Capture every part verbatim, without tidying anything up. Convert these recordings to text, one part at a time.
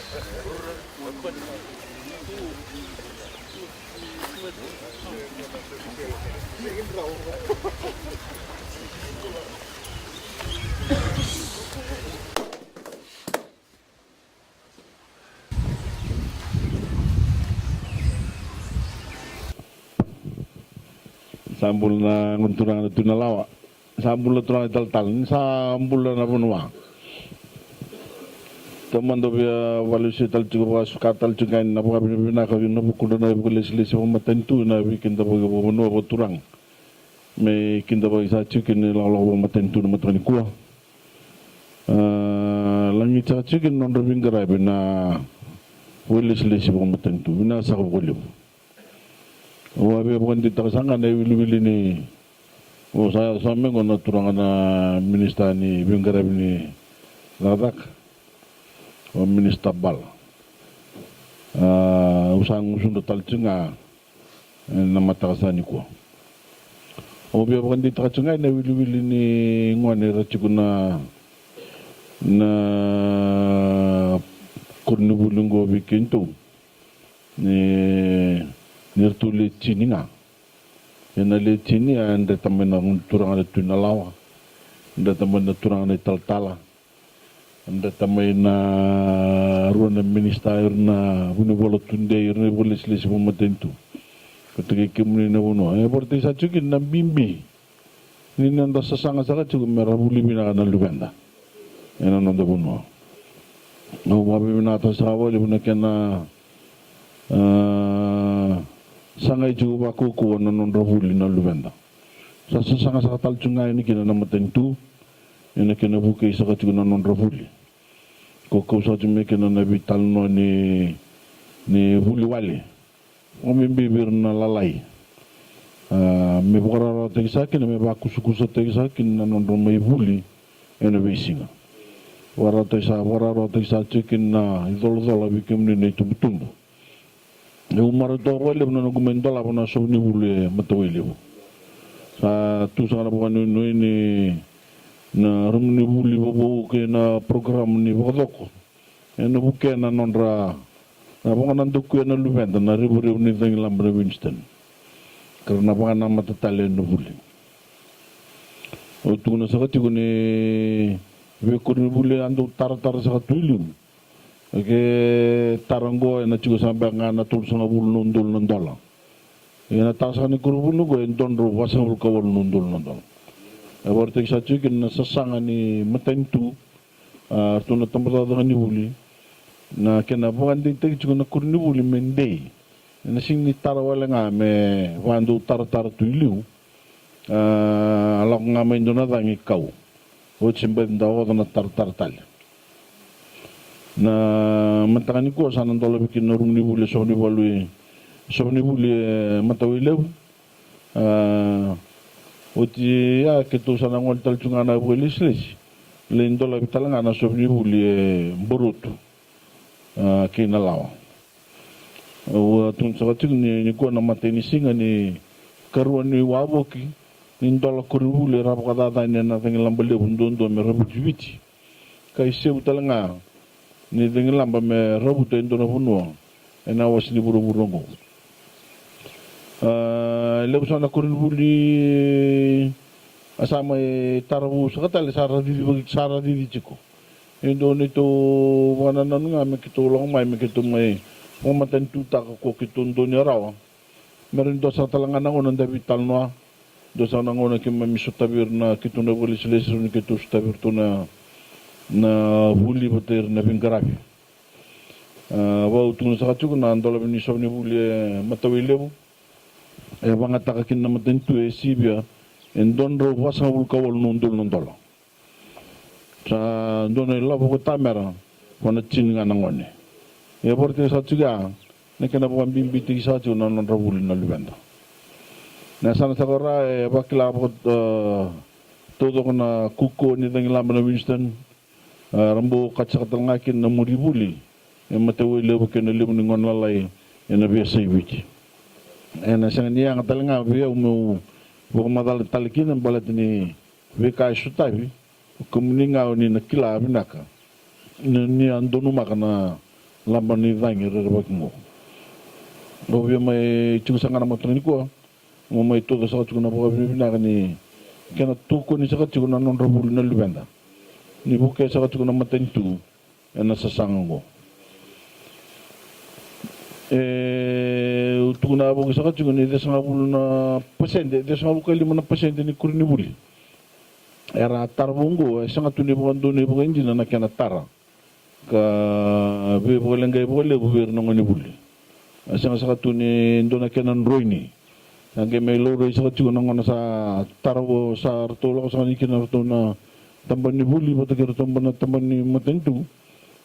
Sa bula na gone turaga na Tui Nalawa. Sa bula turaga italatala, ni sa bula na vanua. Taumada au via vakalesui tale tiko, vakasuka tale tiko ga na vakavinavinaka vei na vukudra na vakalesilesi vakamatanitu, na veikidavaki vakavanua vakaturaga. Me kidavaki saka tiko kina na ilakolako vakamatanitu na mataka nikua. A, lagiti saka tiko kina na nodra veiqaravi na vakalesilesi vakamatanitu. Vinaka saka vakalevu. Au a via vakadeitaka saka ga na iwiliwili ni, au sa, sa mai qo na turaga na minisita ni veiqaravi ni cakacaka, o Minisita Bala. A, au sa gusudra tale tiko ga ena mataka sa nikua. Au via vakadeitaka tiko ga ena iwiliwili ni gone era tiko na, na koronivuli oqo vei keitou. Ni, ni ratou le tini ga. Ena le tini, a, dreta mai na turaga na Tui Nalawa, dreta mai na turaga na italatala, dreta mai na rua na minisita, ira na vunivola tudei, ira na vakalesilesi vakamatanitu. Vata kei kemuni na vanua. E vakaraitaki saka tiko kina na bibi ni noda sasaga saka tiko me ra vuli vinaka na luveda ena noda vanua. Au vakavinavinakataka saka vakalevu na kena, a, sagai tiko vakaukauwa na nodra vuli na luveda. Sa sasaga saka tale tiko ga yani kina na matanitu ena kena vukei saka tiko na nodra vuli. Ko kau saka tiko mai kina na veitalanoa ni, ni vuli wale. Vakabibi vei ira na lalai. A, me vakarawarawataki saka kina, me vakusakusataki saka kina na nodra mai vuli ena veisiga. Vakarawarawataki saka, vakarawarawataki saka tiko kina na icolacola vei kemuni na itubutubu. Au marautaka vakalevu na noqu mai dolava na soqo ni vuli e Matawailevu. Sa tu saka na vakanuinui ni na rumu ni vuli vovou kei na porokaramu ni vakacoko. Ena vukea na nodra, na vakanadakuya na luveda na revurevu ni cagilaba na Winston. Ka ra na vakanamata tale ena vuli. Au tukuna saka tiko ni veikoronivuli a dau taratara saka tu i liu. Ke tara oqo ena tiko saka beka ga na tolusagavulu na udolu na dola. Ia na tara saka ni koronivuli oqo e dua na drau vasagavulu ka walu na udolu na dola. E vakaraitaki saka tiko kina na sasaga ni matanitu, a, ratou na tabacakacaka ni vuli. Na kena vakadeitaki tiko na koronivuli me dei. Ena sega ni tara wale ga me vakadau taratara tu i liu. A, lako ga mai dua na cagi kau. Oti se baci da oca na taratara tale. Na mataka nikua sa na dolavi kina na rumu ni vuli e Sovanivuli, Sovanivuli e Matawailevu. A, oti ya keitou sa na gole tale tu ga na vakailesilesi. Lai dolavi tale ga na Sovanivuli e Borotu, a, kei Nalawa. Au a tukuna saka tiko ni, nikua na matai ni siga ni karua ni wavoki ni dola koronivuli era vakacacani ena cagilaba levu duadua me ravuti Viti. Ka isevu tale ga ni cagilaba me ravuta e dua na vanua ena wase ni vuravura oqo. A, levu saka na koronivuli a sa mai tara vou saka tale, sa ra cici vaki, sa ra cici tiko. E dua neitou vakanananu ga me keitou lako mai, me keitou mai vakamatanitutaka ko keitou donuya rawa. Me rawa ni dua saka tale ga na gauna da veitalanoa. Dua saka na gauna keimami sotavi ira na keitou na vakalesilesi, rawa ni keitou sotavi iratou na, na vuli vata ira na veiqaravi. A, vau tukuna saka tiko na dolavi ni Sovanivuli e Matawailevu. E vagataka kina na matanitu e sivia e dua na drau vasagavulu ka walu na udolu na dola. Sa dua na ilavo ko tamera, ko na tini ga na gone. E vakaraitaki saka tiko ya na kena vakabibitaki saka tiko na nodra vuli na luveda. Na yasana saka ra e vakila vaka, e, taucoko na kuko ni cagilaba na Winston. E, ra bau okati saka tale ga kina na muri vuli e Matawailevu kei na levu ni gone lalai ena veiyasai Viti. Ena sega ni yaga tale ga vei au meu vakamacala tale kina baleta ni veika e sotavi, o kemuni ga o ni na kila vinaka ni, ni a donumaka na, laba ni cagi rerevaki qo. Au via mai tiko saka ga na mataka nikua, mo mai tauca saka tiko na vakavinavinaka ni kena tokoni saka tiko na nodra vuli na luveda ni vukea saka tiko na matanitu ena sasaga oqo. E, au tukuna vakaoqo saka tiko ni ciwasagavulu na pasede, ciwasagavulu ka lima na pasede ni koronivuli era tara vou oqo, e sega tu ni vakadonui vakaidina na kena tara ka veivakaleqai vakalevu vei ira na gonevuli. E sega saka tu ni dua na kena droini. Sa qai mai laurai saka tiko na gauna sa tara vou, sa ratou lako saka ni kina ratou na tabana ni vuli vata kei ratou na tabana ni matanitu,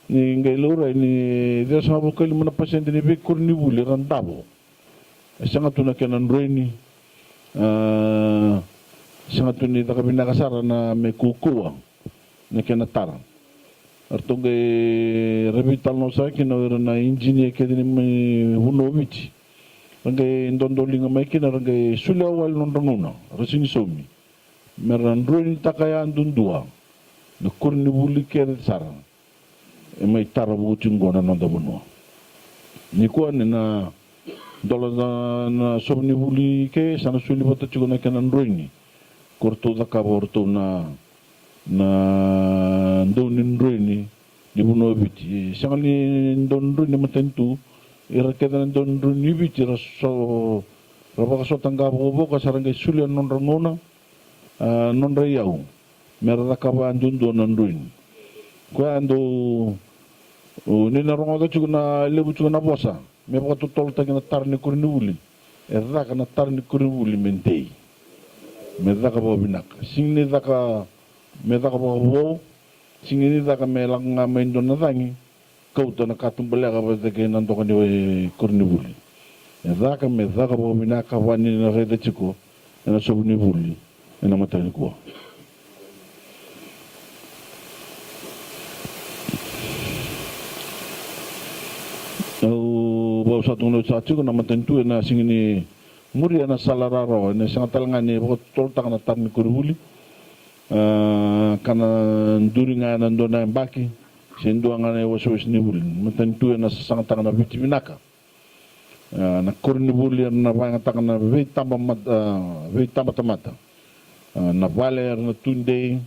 ni qai laurai ni ciwasagavulu ka lima na pasede ni veikoronivuli era davo. E sega tu na kena droini. A, sega tu ni caka vinaka sara na me kaukauwa na kena tara. Ratou qai ra veitalanoa saka kina o ira na ijinia kece ni mai vanua o Viti. Ra qai dodoliga mai kina, ra qai solia wale nodra gauna, ra sega ni saumi, me ra droinitaka yadudua na koronivuli kece sara e mai tara vou tiko qo na noda vanua. Nikua ni na dola na, na sovunivuli ke sa na soli vata tiko na kena droini ko ratou cakava o ratou na, na dau ni droini ni vanua o Viti. E sega ni dau ni droini ni matanitu, ira kece na dau ni droini ni Viti ra so, ra vakasota qavokavoka, sa ra qai solia nodra gauna, a, nodra iyau me ra cakava duadua na droini. Koya dau, o, ni na rogoca tiko na levu tiko na vosa me vakatotolotaki na tara ni koronivuli. E caka na tara ni koronivuli me dei, me caka vakavinaka. Sega ni caka me caka vakavou, sega ni caka me lako ga mai dua na cagi, kauta na katubaleka vata kei na doka ni koronivuli. E caka me caka vakavinaka, vaka ni na raica tiko ena sovunivuli ena mataka nikua. Au vakasamataka tiko na matanitu ena sega ni muria na sala rawarawa, ena sega tale ga ni vakatotolotaka na tara ni koronivuli. A, ka na duri ga ena dua na yabaki se dua ga na iwasewase ni vuli. Matanitu ena sasagataka na Viti vinaka. A, na koronivuli era na vakayagataka na veitaba mat-, a, veitabatamata. A, na vale era na tudei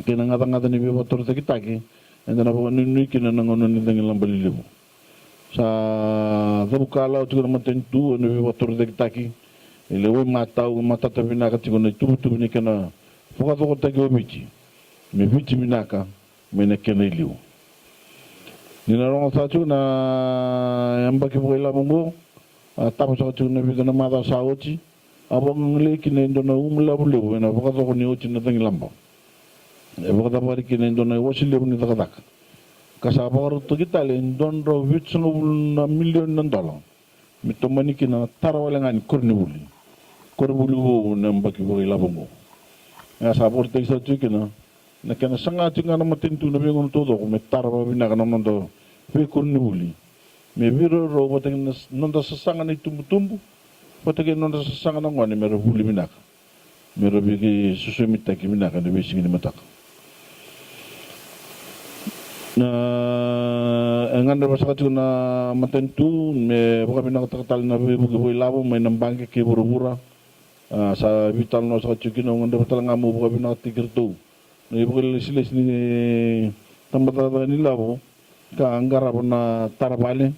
kei na gacagaca ni veivakatorocaketaki, eda na vakanuinui kina na gauna ni cagilaba lelevu. Sa cavuka lawa tiko na matanitu ena veivakatorocaketaki e lewe i matau, matata vinaka tiko na ituvatuva ni kena vakacokotaki o Viti me Viti vinaka mai na kena iliu. Ni na rogoca tiko na yabaki vakailavo oqo, a tava saka tiko na vica na macawa sa oti, a vakagagilei kina e dua na uma lavo levu ena vakacoko ni oti na cagilaba. E vakacavari kina e dua na iwase levu ni cakacaka ka sa vakarautaki tale e dua na drau vitusagavulu na milioni na dola me tomani kina na tara wale ga ni koronivuli. Koronivuli vou na yabaki vakailavo oqo. E a sa vakarautaki sara tiko kina na kena saga tiko ga na matanitu na veigauna taucoko me tara vakavinaka na noda veikoronivuli, me veiraurau vata kei na s-, noda sasaga na itubutubu vata kei na noda sasaga na gone me ra vuli vinaka, me ra veisosomitaki vinaka ena veisiga ni mataka. Na, e gadreva saka tiko na matanitu me vakavinakataka tale na veivuke vakailavo mai na baqe kei vuravura. A, sa veitalanoa saka tiko kina, au gadreva tale ga meu vakavinakataki iratou na ivakalesilesi ni tabacakacaka ni lavo ka qarava na tara vale.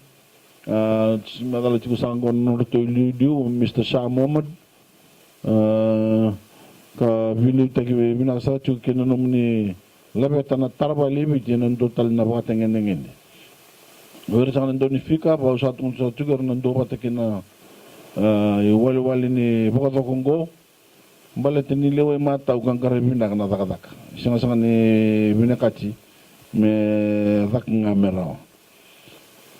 A, sa macala tiko saka qo na nodratou iliuliu o Mr Shah Mohammed. A, ka veiliutaki vinaka saka tiko kei na nomuni laveta na tara vale e Viti ena dua tale na vakatagedegede. O ira saka na dau ni fika, au sa tukuna saka tiko era na duavata kei na, a, iwalewale ni vakacoko oqo. Baleta ni lewe i matau ka qaravi vinaka na cakacaka. Sega saka ni vinakati me caka ga me rawa.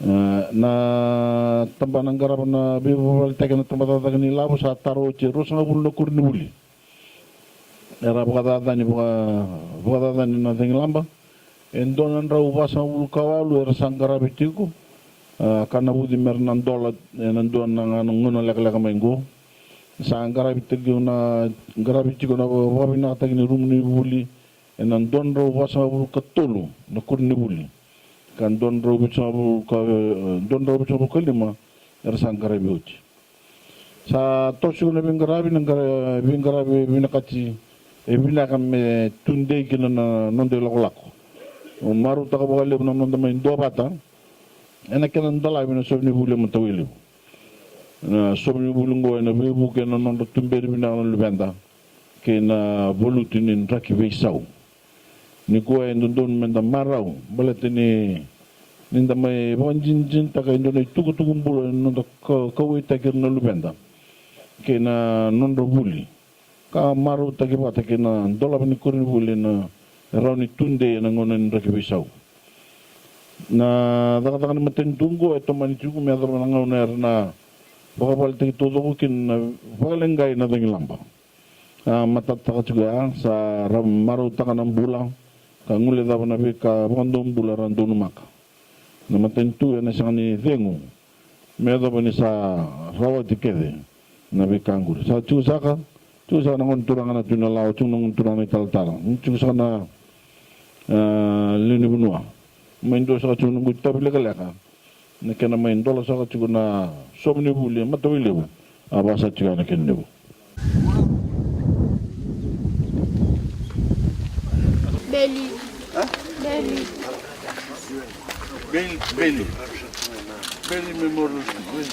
E, na tabana qarava na veivakavaletaki ena tabacakacaka ni lavo sa tara oti e ruasagavulu na koronivuli era vakacacani, vaka-, vakacacani na cagilaba. E dua na drau vasagavulu ka walu era sa qaravi tiko, a, ka navuci me ra na dola ena dua na ga na gauna lekaleka mai qo. Sa qaravi tiko na, qaravi tiko na vakavinakataki ni rumu ni vuli ena dua na drau vasagavulu ka tolu na koronivuli. ka dua na drau vitusagavulu ka, dua na drau vitusagavulu ka lima era sa qaravi oti. Sa toso tiko na veiqaravi, na qara-, veiqaravi vinakati e vinaka me tudei kina na noda ilakolako. Au marautaka vakalevu na noda mai duavata ena kena dolavi na sove ni vuli e Matawailevu. Na sove ni vuli oqo ena veivuke na nodra tuberi vinaka na luveda kei na valuti ni draki veisau. Nikua e dodonu meda marau baleta ni, ni da mai vakadinadinataka e dua na itukutuku bula ena noda ka-, kauwaitaki ira na luveda kei na nodra vuli, ka marautaki vata kei na dolava ni koronivuli ena rawa ni tudei ena gauna ni draki veisau. Na cakacaka ni matanitu oqo e tomani tiko me yacova na gauna era na vakavaletaki taucoko kina na vakaleqai na cagilaba. A matataka tiko ya sa ra marautaka na bula ka guilecava na veika vakadomobula ra donumaka. Na matanitu ena sega ni cegu me yacova ni sa rawati kece na veika qori. Sa tiko saka, tiko saka na gone turaga na Tui Nalawa, tiko na gone turaga na italatala, tiko saka na, e, lewe ni vanua. Mai dua saka tiko na noqu itavi lekaleka na kena mai dola saka tiko na sove ni vuli e Matawailevu. A vasa tiko ya na kena levu. Beli. Beli. Beli, Beli. Beli Memorial School.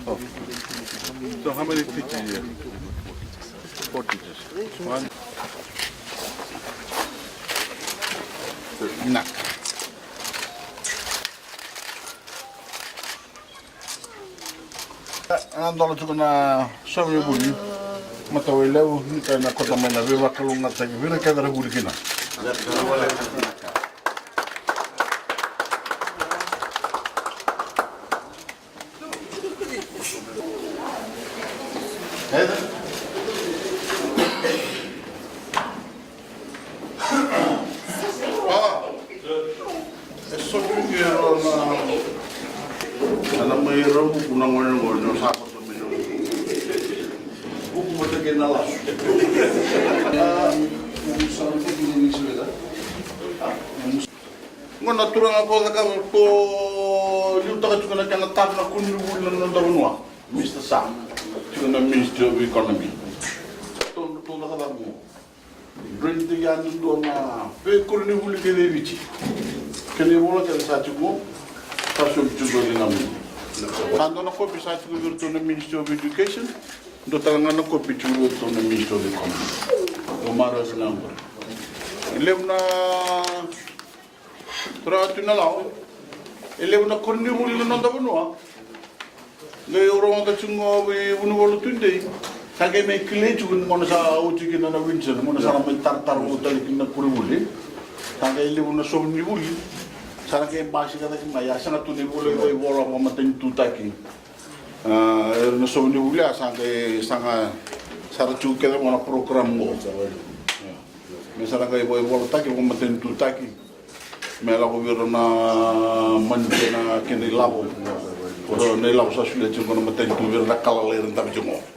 Oh. So how many teachers here? Four teachers. One. Nak. Ena dola tiko na sove ni vuli Matawailevu, ni ka ena kauta mai na veivakalougatataki vei ira kece era vuli kina. E so tu ni era na, na mai rau vuku na gone qo ni sa koto mai na vuku vata kei na lasu. Qo na turaga ko cakava, ko liutaka tiko na kena tara na koronivuli na noda vanua. Mister Sa, tiko na Ministry of Economy. Tou, tou cakacaka mo drainitaki yani dua na veikoronivuli kece e Viti. Kena ivola kece sa tiko, sa soli tiko e ligamuni. Sa dua na kopi sa tiko vei iratou na Ministry of Education, dua tale ga na kopi tiko vei iratou na Ministry of Economy. Au marau vinaka qori. E levu na Turaga Tui Nalawa, e levu na koronivuli na noda vanua. Qai rogoca tiko qo vei Vunivalu tudei. Sa qai mai kilai tiko ni gauna sa oti kina na winter, gauna sa ra mai taratara vou tale kina na koronivuli. Sa qai levu na sove ni vuli. Sa ra qai basika cake mai, a sega tu ni vula i vaivola vakamatanitutaki. A, era na sove ni vuli a sa qai saga sara tiko kece qo na program qo. Me sa ra qai vaivolataki, vakamatanitutaki. Me lako vei ira na mani kei na kena ilavo. Ko na ilavo sa solia tiko na matanitu vei ira na ka lalai era dave tiko qo.